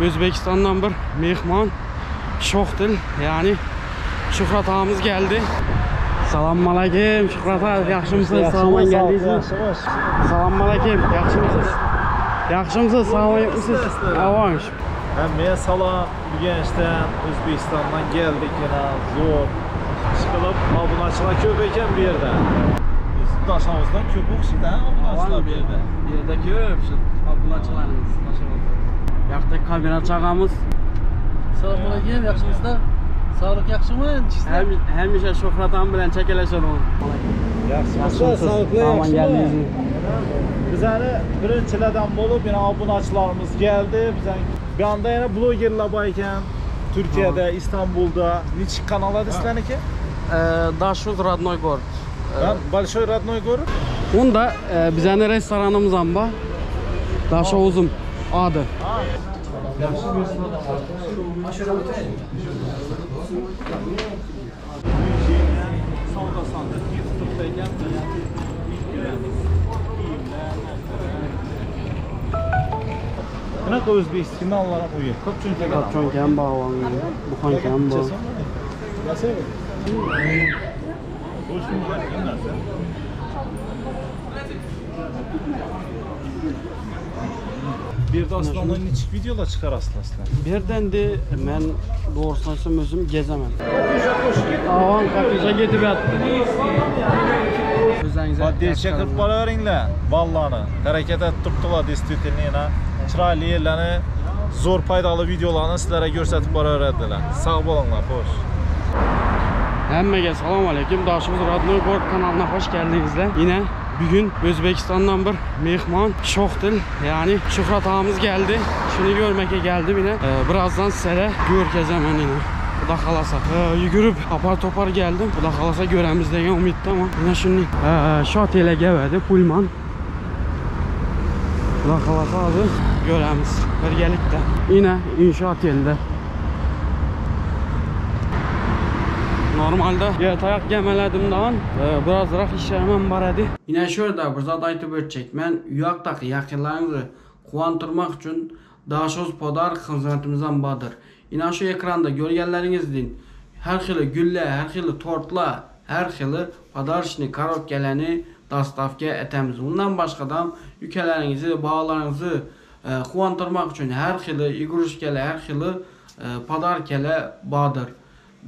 Özbekistandan bir mehman Şohdil, yani Şuhrat ağamız geldi. Salam aleyküm Şuhrat ağa, yaxşımısınız? Sağ geldiniz. Salam aleyküm, yaxşımısınız? Yaxşımısınız? Sağ olun. Avam. Hemmeye salam. Urganchdan, O'zbekistondan geldik yana zo'r. Chiqilib obunachilar ko'p ekan bu yerda. Biz Dashovuzdan ko'p o'xshaydi, ha, obunachilar bu yerda. Bu yerda ko'p şu abunachilarimiz Tashovuzda. Bu yoqda kamera çağımız. Selamun aleyküm, yaxshimisizlar? Sog'liq yaxshimi? Nechikizlar? Hemişe Şuhrat ağam bilan chakalashadi. Yaxshimisiz? Sog'liqlar Aman yaxshimi? geldingiz. Bizani birinchilardan bo'lib yana obunachilarimiz keldi. Bizani bir anda yana blogerlar bor ekan. Turkiyada, Istanbulda. Nechik kanal adı sizlarniki? Ee, Dashuz родной город. Ben Большой родной город. Bunda e, bizani restoranımız amba. Daşovuzum adı. Savdo sotiq YouTube'da ekan. Bunaqa o'zbek signallar ham uyi. Ko'pchunka Kapçonken bağ, buxanken bağ. Bir de aslında nechik videolar chiqarasizlar sizlar? Birden de ben doğrusunu aysam özüm gezemem. Avan kapıca gidip yattı. Özünüze Poddelcha qilib boraveringlar ballarni. Harakat etib turibdilar действительно yana chiroyli yerlarni, zo'r foydali videolarni sizlarga ko'rsatib boraveradilar. Sog' bo'linglar, xo'sh. Hemmege salam aleyküm. Daşımız Radnoy Gorod kanalına hoş geldinizler. Yine bugün Özbekistan'dan bir mehman Şohdil yani Şuhrat ağamız geldi. Şunu görmeke geldim yine. Ee, birazdan sizlere görkezem ben yine. Xuda xalasa. Ee, yugurib apar topar geldim. Xuda xalasa göremiz degan umidda ama yine şunu ee, şu otele geldi Pullman. Xuda xalasa abi göremiz. Birgelikte. Yine inşaat yerinde. Normalde yatayak gemeledim daha e, birazrak işlerimim var idi. Yine şurada bir zat aytып ötjek. Men uyaqdaki yakınlarınızı quvontirmak üçün Daşoz Podar xizmatimizdan bardır. Yine şu ekranda görgenlerinizin her xili gülle, her xili tortla, her xili podarşni korobkalarni dostavka etamiz. Undan başqadan ükələrinizi, balalarınızı e, quvontirmak üçün her xili igrushkalar, her xili e, podarkalar bardır.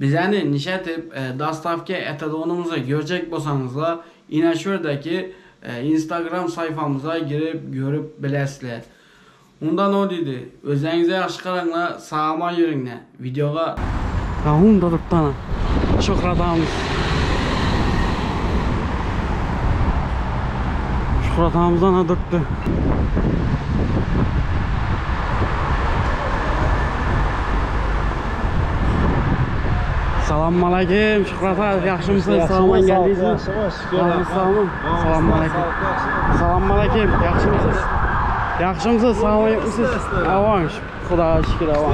Bizəni nişətib e, dastavka etadonumuzu görecek bolsanızlar, yine şuradaki e, Instagram sayfamıza girip görüp bilesizler. Ondan o dedi. Özünüze yaxşı qaranglar, sağaman yürüngler. Videoga Rahum da duruptana. Şuhrat ağamız. Şuhrat ağamızdan ha duruptu. Salam aleyküm Şuhrat ağa, yaxşımısınız? Sağaman geldiniz mi? Sağ olun. Salam aleyküm. Salam aleyküm, yaxşımısınız? Yaxşımısınız? Sağ olun. Avam, Xudoya şükür, avam.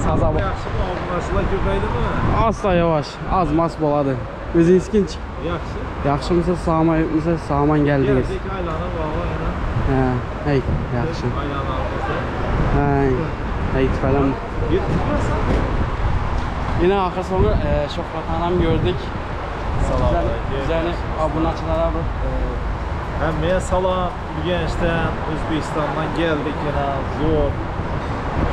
Saza bak. Yaxshimi? Obunachilar ko'paydimi? Asla yavaş, az mas boladı. Özünüz kinç. Yaxshi. Yaxşımısınız? Sağaman, sağaman geldiniz. Geldik aylanib bog'a yana. Hə, hey, yaxşı. Aylanamiz. Hey, hey falan. Yetdikmi? Yine axır sonu e, Şöhret Hanım gördük. Salam Güzel, aleyküm. güzel abunaçılara bir e, Hemmeye salam. Urganchdan, O'zbekistondan geldik yana zo'r.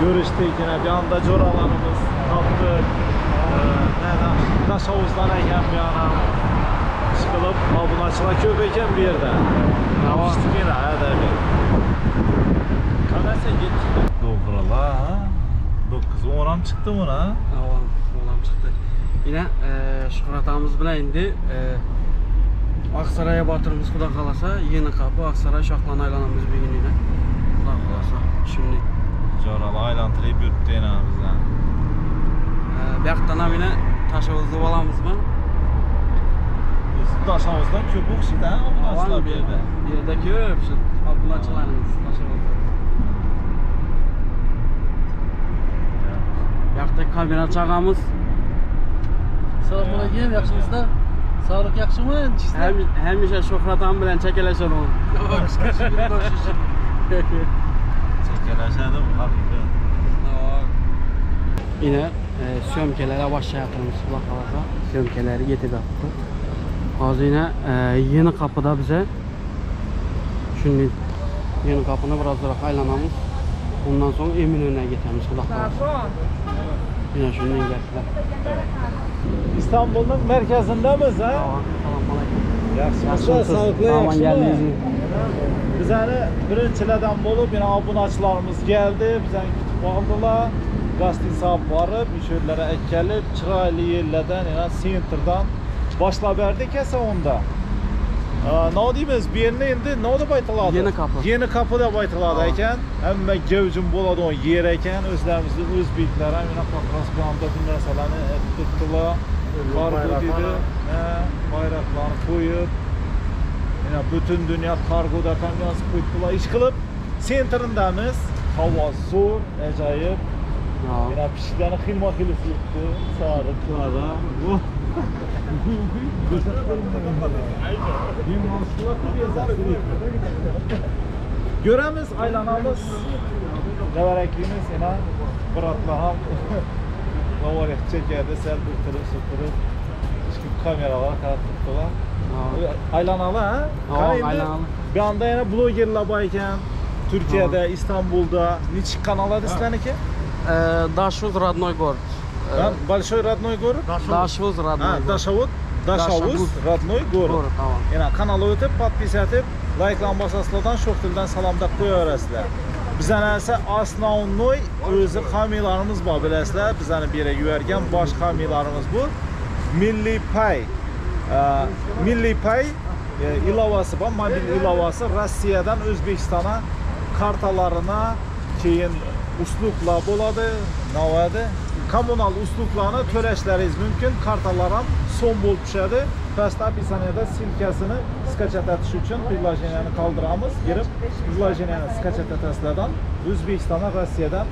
Görüşdik yana bir anda jo'ralarimiz topdik. Ee, Dashovuzdan ekan bu yana. Chiqilib obunachilar ko'p ekan bu yerda. Hava. Topishdik yana, ha da bir. Qanday yetdik? Doğru la ha. 9 10 ham chiqdi buni ha. Avam, oğlan çıxdı. Yine e, Şührat ağamız bilan indi e, Aksaray'a batırımız Xuda xalasa. Yeni kapı Aksaray Şahlan aylanamız bir gün yine. Xuda xalasa. Şimdi Jo'ralar aylantirib yuribdi yana bizdan. e, bu yoqdan ham yine Taşovuzlu balamız mı? Dashovuzdan ko'p o'xshaydi ha obunachilar bu yerda. Bu yerda ko'p şu abunachilarimiz Taşovuzda. Bu yoqda kamera çağımız. Selamun aleyküm, yaxshimisizlar? Sog'liq yaxshimi? Nechikizlar? Hem, hemişe Şöhret ağam bilan chakalashadi. Chakalashadi bu haqiqat. Ine sýomkelere başlaýatyrmyz Huda halasa. Sýomkeleri getirip atdy. Hozir ine Ýeni kapyda bize şuny Ýeni kapyny birazrak aýlanamyz. Ondan soň Eminönä geçemiz Huda halasa. Ine şundan gepler. İstanbul'un merkezindemiz ha? Salam aleyküm. Yaxşımısınız? Sağlıklı Aman yaxşımı? geldiniz. Bizəni birincilərdən olub, yəni abunaçılarımız gəldi, bizəni kütüb aldılar. Qastinsa barıb, işlərə əkəlib, çıraylı yerlərdən, yəni sentrdan başla verdik esa onda. Nə deyimiz? Bir yerini indi nə deb aytıladi? Yeni kapı. Yeni kapı deb aytıladi ekan. Hamma gavjum bo'ladigan yer ekan. O'zlarimizning o'zbeklar ham yana qaqras bu bu narsalarni aytib turibdilar. Kargo dedi. Ha, bayroqlarni qo'yib, yana butun dunyo kargo deb ham yozib qo'yibdilar. Ish qilib, sentrindamiz. Havo zo'r, ajoyib. Yana pishiklarni xilma-xil yuribdi. Sariq, qora. Göremiz, aylanamiz. Tevarakimiz yana bratlar ham Lavarek çekerdi, sel durturup süpürüp. Hiç kameralara qarab turibdilar. Aylanalı ha? Ha, Qani endi aylanalı. Bir anda yana blogerlar bor ekan. Türkiye'de, İstanbul'da neçi kanal adı sizlarniki? Дашуз родной город. Ben Большой родной город. Дашуз родной Ha, город. Daşavut, Daşavuz Daşavuz. родной город. Город, tamam. Yana kanala o'tib, podpis etib, like'larni bosasizlardan sho'x tildan salomdab qo'yaverasizlar. Bizani esa основной o'zi homiylarimiz bor, bilasizlar. Bizani bu yerga yuborgan bosh homiylarimiz bu Milliy Pay. Milliy Pay ilovasi bor, mobil ilovasi Rossiyadan O'zbekistonga kartalarına keyin uslublar bo'ladi, navadi. Kommunal uslublarni to'lashlaringiz mumkin. Kartalar ham so'm bo'lib tushadi. Pastda описаниеda ссылкасini скачать etish uchun приложениeni qoldiramiz. Kirib приложениeni скачать etasizlardan O'zbekistondan, Rossiyadan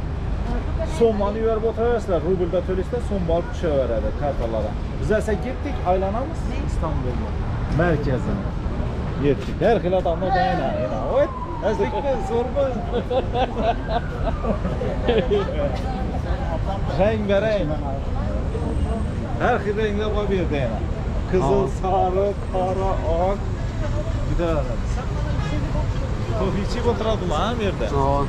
so'mlarni yuborib o'tiraverasizlar. Rublda to'laysizlar, so'm borib tushaveradi kartalara. Biz esa ketdik, aylanamiz Istanbulni markazini. Yetdik. Har xil odamlar bor yana, yana. Oy, azlikmi, zo'rmi? Rang-barang. Har xil ranglar bor bu yerda yana. Qizil, sariq, qora, oq. Gidaveramiz. Kofe ichib o'tiradilar ha bu yerda. Tamam.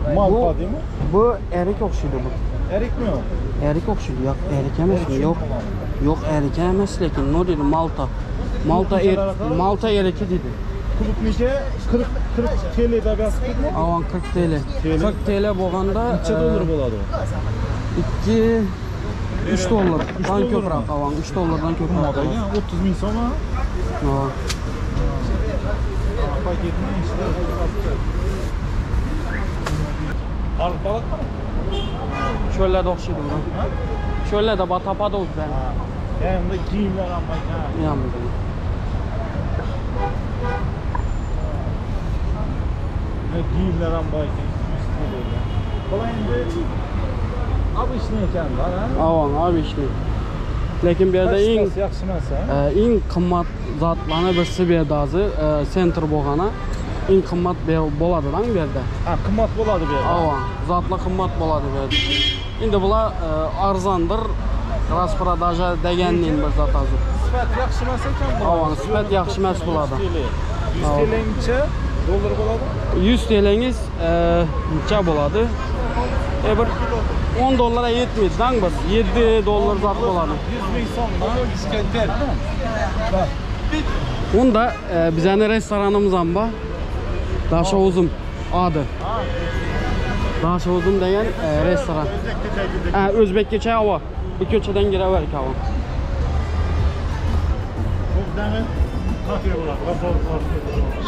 Nima bu? Malta deymi? Bu erik o'xshaydi bu. Erikmi o? Erik o'xshaydi. Yo'q, erik emas. Yo'q. Yo'q, erik emas lekin nima deydi? Malta. Malta er, Malta eriki deydi. Klubniki 40 40 TL deb yozibdikmi? Avan 40 TL. TL. 40 TL bo'lganda Necha dollar bo'ladi u? 2 3 dollar. Üç Dan dollar ko'proq mı? avan 3 dollardan ko'proq. Qimmat ekan, 30 ming so'm ha? Ha. Paketni ichida. Arif balık mı? Cho'llarda o'xshaydi bu. Cho'llarda bor topadi u bizani. Ha. Yanında giyimlar ham bor ekan. Yanımızda. Ne giyimlar ham bor ekan 200 TL'ga. Bular endi обычный ekan da, ha? Avan, обычный. Lekin bu yerda eng Kачествоsi yaxshi emas, ha? eng qimmat zatlarni birisi bu yerda hozir sentr bo'lgani eng qimmat bo'ladi bu yerda. Ha, qimmat bo'ladi bu yerda. Avan, zatlar qimmat bo'ladi bu yerda. Endi bular arzondir. Распродажа deganning bir zat hozir. Sifat yaxshi emas ekan bu. Avan, sifat yaxshi emas bo'ladi. 100 TL. 100 TL'ngcha dollar bo'ladi? 100 TL'ngiz necha bo'ladi? Bir 10 dollara yetmaydi, dang bir 7 dollar zat bo'ladi. 100 ming so'm. İskender. Unda bizani restoranimiz ham bor. Dashovuzum adi. Dashovuzum degan restoran. Ha, o'zbekcha havo. Bu ko'chadan kiraverik havo.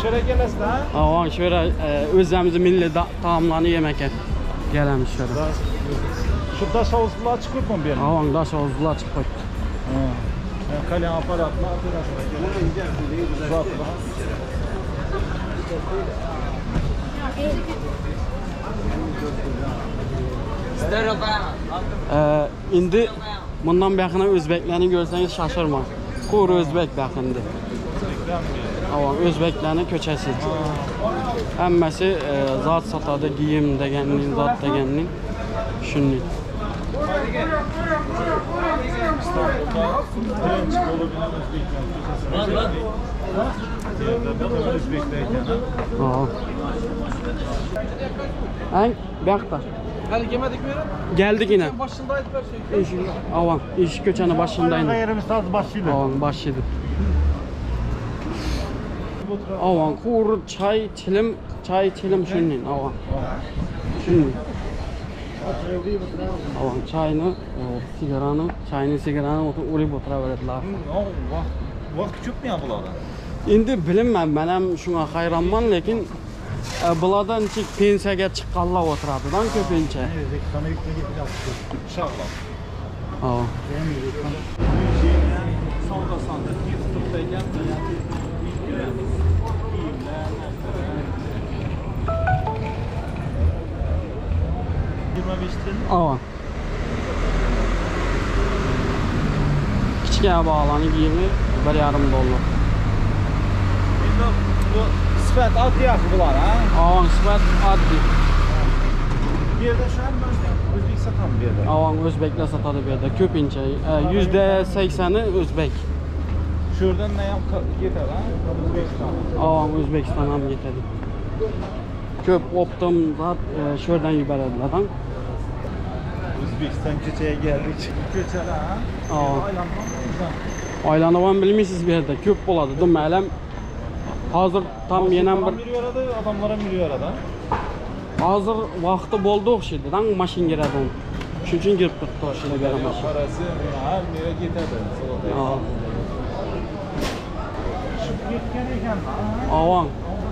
Şöyle gelesin ha? Avan şöyle o'zimizni milliy taomlarni yemakka kelamiz şöyle. Şu daşavuzlar chiqib bu yerga? Avan dashovuzlar chiqib qo'yibdi. Ha. Kalyan aparatlar. Zatlar. Endi bundan buyog'ini o'zbeklarni ko'rsangiz shoshirmang. Qur o'zbek bu endi. Avan o'zbeklarning ko'chasi. Hammasi zot sotadi, giyim deganning, zot deganning. Şuny. İstanbulda birinci bolu bilen Özbekler köçesine geldik. Yerdə bütün Özbekler ekan, ha? Aa. Ay, bu yoqda. Hali gelmedikmi? Geldik yine. Başındaydı her şey. Eşik, avam, eşik köçəni başındaydı. Yerimiz az başıydı. Avam başıydı. Avam, qur, çay, çilim, çay, çilim şunun, avam. Şunun. Avam, çayını, e, sigaranı, çayını, sigaranı otur, urib oturaverdiler. Vaqt, vaqt köpmü ya bulardan? Endi bilinmən, mən hem şuna hayranman, lekin e, bulardan nechik pensiyaga chiqqanlar o'tiradidan ko'pincha. Özbekistan'a yükle getireceğiz. Uşaqlar. Aa. Savda sandık tutup da gel. Giyimler, narsalar. 25 TL. Aa. Kichkina bog'larni kiyimi 1,5 dollar. Endi bu sifət ad yaxı bular ha. Avam sifat oddiy. Bu yerdə şu an Özbek, Özbek satan bir yerdə. Avam o'zbeklar sotadi bu yerda ko'pincha. E, %80i o'zbek. Şuradan nə yap getər ha? Özbekistan. Avam O'zbekiston ham yetadi. Ko'p optom zat e, shu yerdan yuboradilar. Özbekistan köçəyə gəldik. Köçələr ha? Aa. Aylanmam. Aylanib ham bilmaysiz bu yerda ko'p bo'ladi. Dum alam hozir tam yana bir Yürüyor arada, adamlara yürüyor arada. Hozir vaqti bo'ldi o'xshaydi, dan mashin kiradi. Shuning uchun kirib turibdi o'xshaydi bu yerga mashin. Parası her yere getadi. Aa. Ketgan ekan ha. Avam.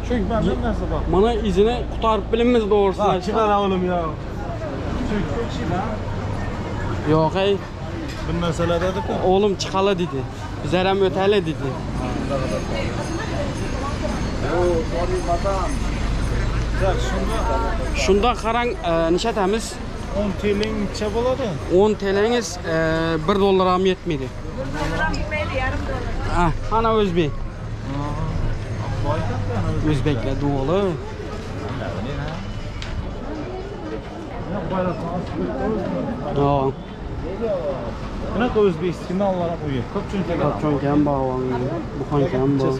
Shu benden narsa bor. Mana izini qutqarib bilamiz to'g'risini. Chiqar oğlum ya. Shu ha. Yo'q ey, Bir narsalar dedik o'g'lim chiqali dedi. Bizlar ham o'tali dedi. Shunda Shunda qarang, e, nishatamiz 10 TL'ning necha bo'ladi? 10 TL'ingiz e, 1 dollar ham yetmaydi. Ha, ana o'zbek. Boy katta O'zbeklar duoli. Ha, Bunaqa o'zbek signallar ham uyi. Ko'pchilik Kopchonka ham bor, buxonka ham bor.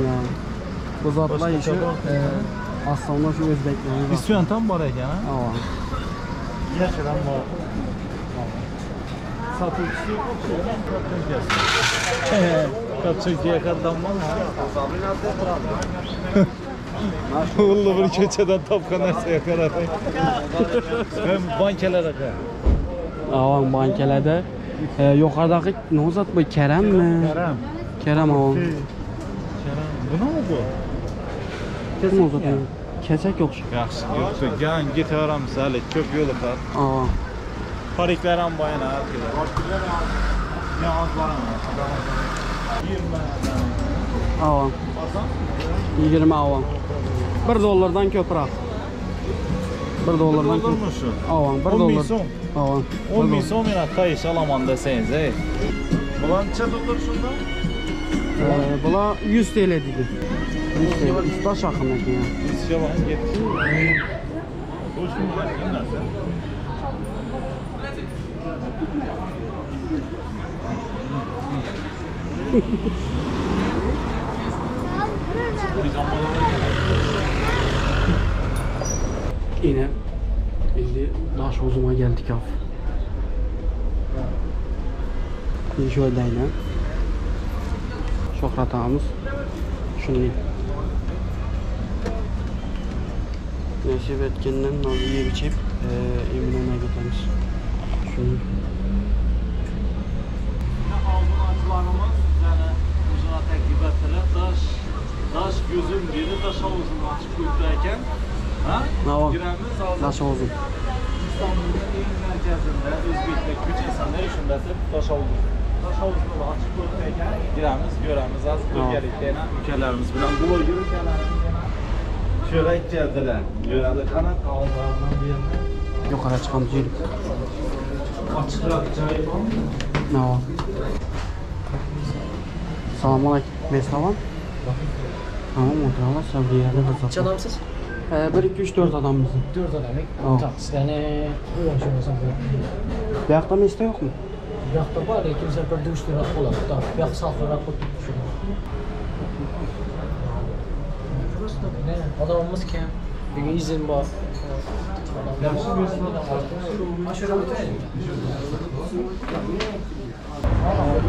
Ya. Bu zotlar Boshqa shu bor. e, aslında shu o'zbeklar. Isyon tam bor ekan ha? Ha. Yaşadan bor. Satuvchisi yo'q o'xshaydi, Kopchonka. Kopchonkaga qatlanman ha. Ullu bir ko'chadan topgan narsaga qarab. Hem bankalara qara. Avam bankalarda e, yuqoridagi nima bu Karammi? Karam. Karam avam. Karam. Bu nima bu? Nima zot bu? Kesak o'xshaydi. Yaxshi, yo'qsa gan ketaveramiz hali ko'p yo'li bor. Aa. Pariklar ham boyana Men hozir boraman. 20 Avam. Arzon? 20 avam. 1 dollardan ko'proq. 1 dollardan ko'p. Dollarmi shu? Avam 1 10 ming dollar. so'm. Avam. 10 ming so'm yana qayish olaman desangiz, ey. Bular necha dollar shunda? Ee, bular 100 TL dedi. 100 TL. Usta şahım ekan ya. Yuz ketdi. Bu shunday narsa. Yine endi Daşog'uzuma geldik av. Endi shu yerda aynan. Shuhrat og'amiz shunday. Nasib etgandan hozir yeb ichib, e, Eminönü'ne ketamiz. Shuni Obunachilarimiz bizani o'zini taklif etdilar. Dash Dash gözüm dedi, dash hovuzini ochib qo'yibdi ekan. Ha? Navo. Giramiz hozir. Daşog'uzum. İstanbul'un en merkezinde, Özbekler köçesinde shunda turib Dash hovuzu. Dash hovuzini ochib qo'yibdi ekan. Giramiz, ko'ramiz hozir birgalikda yana ukalarimiz bilan bloger ukalarimiz yana cho'rak keldilar. Yuradi qana taomlardan bu yerda. Yuqori chiqamiz yurib. Ochiqroq joyi bormi? Navo. Assalomu alaykum. Meslavan. Tamam, o'tiramiz. Sabriyada bir zot. Necha odamsiz? 1 2 3 4 adamız. 4 adamyk. Ha. Tak, sizlere qo'ygan bo'lsam bo'ladi. Bu yoqda mesta yo'qmi? Bu yoqda bor, lekin bir dushliroq bo'ladi. Tak, bu yoq salqinroq bo'lib turibdi. Просто ne, odamimiz kam. Bugun izn bor.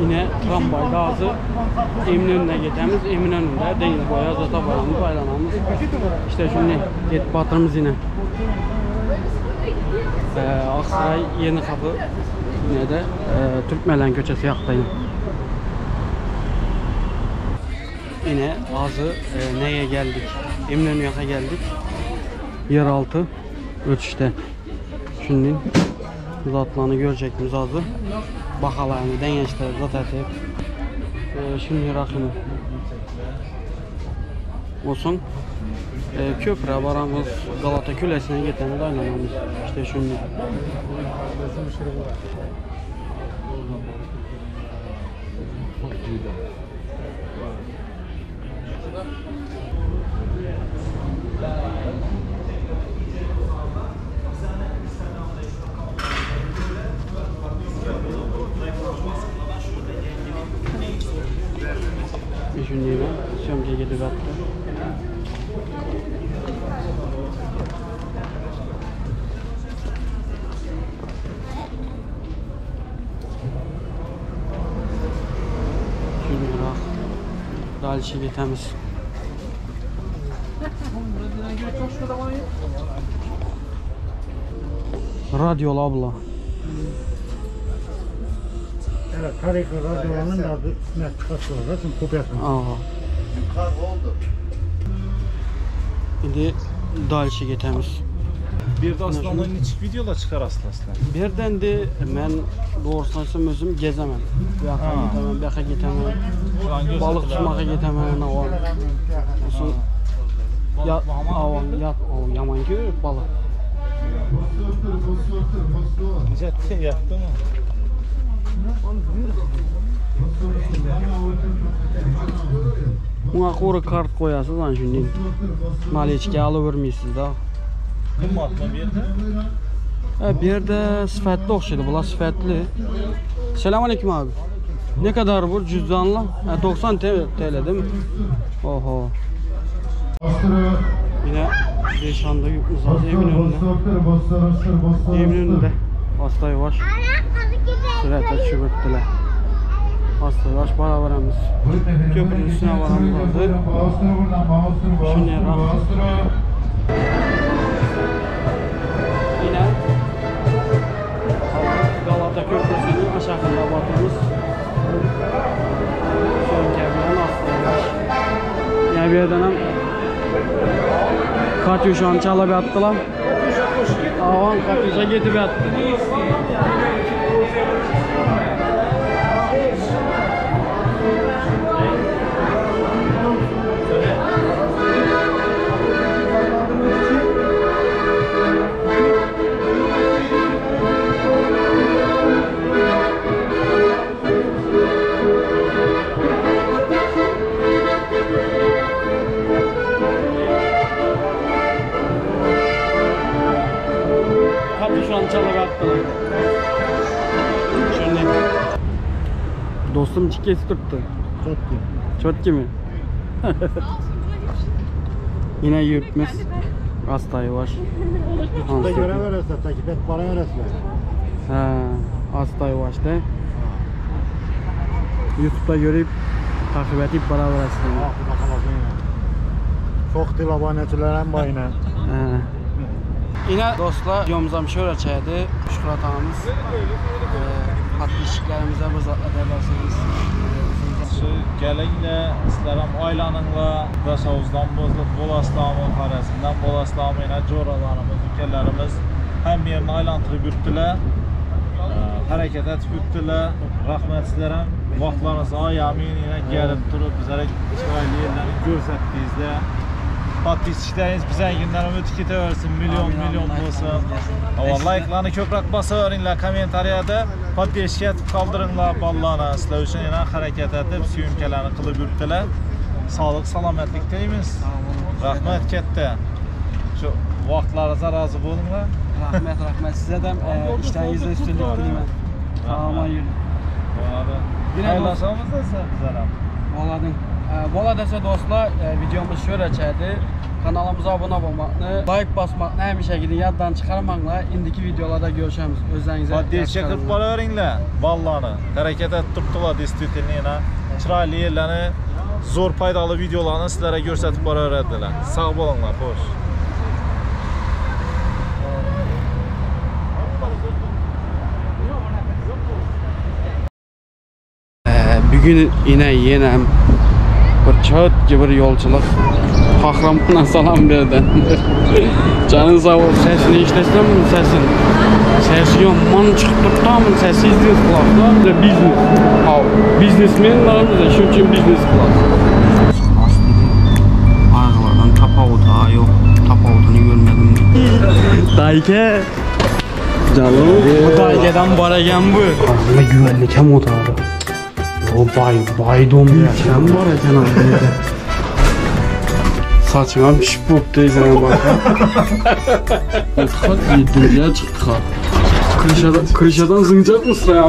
Yine tramvayda azı Eminönü'ne getemiz. Eminönü'nde deniz boya zata baramız, aylanamız. İşte şimdi get batırımız yine. Aksaray Yeni Kapı yine de Türkmelen köçesi yakta yine. Yine azı neye geldik? Eminönü yaka geldik. Yeraltı ötüşte. Şimdi zatlarını görecekimiz azı. Bahalarını dengeçler zat etip. Şimdi rakını olsun. Köprü varamız Galata Kulesi'ne getemiz aylanamız. İşte şimdi. Şimdi yine sömke gidip attı. Şimdi Дальше ketamiz. Radyo abla. Evet, tarihi radyoların da mətbuat var, zaten kopyasını. Aha. Indi дальше ketamiz. Bir de aslanların içik videolar çıkar aslan aslan. Bu yerden de mən doğrusunu aysam özüm gezemem. Bu yoqqa Ha. getemem, bu yoqqa getemem. Şu an göz Balıq tutmağa getemem, o. Olsun. Ya, avan, yat, o yaman ki balıq. Ciddi yattı mı? Buna quru kart qoyasız lan şimdi. Naliçka alıvermeysiz da. Qimmatmi bu yerda? Ha, bir yerde sıfatlı oxşaydı. Bunlar sıfatlı. Selamünaleyküm abi. Ne kadar bu cüzdanla? Ha, 90 TL değil mi? Oho. Yine Beşan'da uzat evin önünde. Evin önünde. Hasta yavaş. Sürətlə düşübürtdülər. Hasta yavaş barabarımız. Köprünün üstüne varamız. Şimdi Yine Galata Köprüsü'nün aşağısında batırımız. Sönkəbirdən hasta yavaş. Yine bir yerden hem Katyuşanı çalıp attılar. Avan Katyuşa getirip attı. Katyuşanı çalıp attılar. Şimdi Dostum çikesi tuttu. Çok iyi. Çok mi? Yine yürütmez. Hasta yavaş. Da görev verəsə, takip et, para verəsə. Ha, hasta yavaş de. YouTube'da görüp takip edip para verəsin. Ah, bu da kalasın ya. Çox dil abonəçilərəm var yine. Hə. Yine dostlar videomuza şöyle çaydı. Şükrat ağamız. Podpisçiklerimize bu zatla dersiniz. Şu gəlinlə, istərəm aylanınla, Daşavuzdan bozuluq, Bolaslamı, Xarəzmdən Bolaslamı ilə coralarımız, ülkələrimiz həm yerini aylantırıb yürütdülər, hərəkət etib yürütdülər. Rəhmət sizlərə, vaxtlarınızı ayamin ilə gəlib durub bizlərə çıxarlı yerləri göstərdiyinizdə. Podpisçikləriniz bizə günlərim ötü ketəversin, milyon Amin, milyon amin, olsun. like'larınız gelsin. Ama like'larını köprək basıverinlər kommentariyada podpisçiyə qaldırınlar ballarını sizlər üçün ilə hərəkət edib syumkələrini qılıb yürütdülər. Sağlıq, salamətlıq diləyimiz. Rəhmət kətdə. Şu wagtlaryňyza razy boluňlar. Rahmet rahmet size de işlerinizde üstünlük dileyim. Sağ olun. Yine Paylaşamız da sen bizlere. Boladın. Bola dese dostlar e, videomuz şöyle çaydı. Kanalımıza abone olmayı, like basmayı həmişə gidin yaddan çıxarmaqla indiki videolarda görüşəmiz. Özlərinizə Поддержка qilib boraveringlar ballarni. Harakat etib turibdilar действительно yana chiroyli yerlarni, zo'r foydali videolarni sizlarga ko'rsatib boraveradilar. Sog' bo'linglar, xo'sh. Bugün yine yenə bir çöt bir yolçuluq Kahraman'a salam berdi. Canın sağ ol. Sesini işlesem mi sesin? Sesi yaman çıxıb durdu sesi izliyoruz kulaklar. Bir Biznes. Ha, biznesmen var şu için biznes class. Class dedi. Arkalardan tapavut ha yok. Tapavutunu görmedim. Dayke. Canım. Bu daykeden baragen bu. Aslında güvenlik hem otağı. O bay, bay dom yaşam var eken abi. Saçıma pişip bop deysen bak. Tıkat yedinci çıktık. Krişadan, krişadan zıncak mısın ya?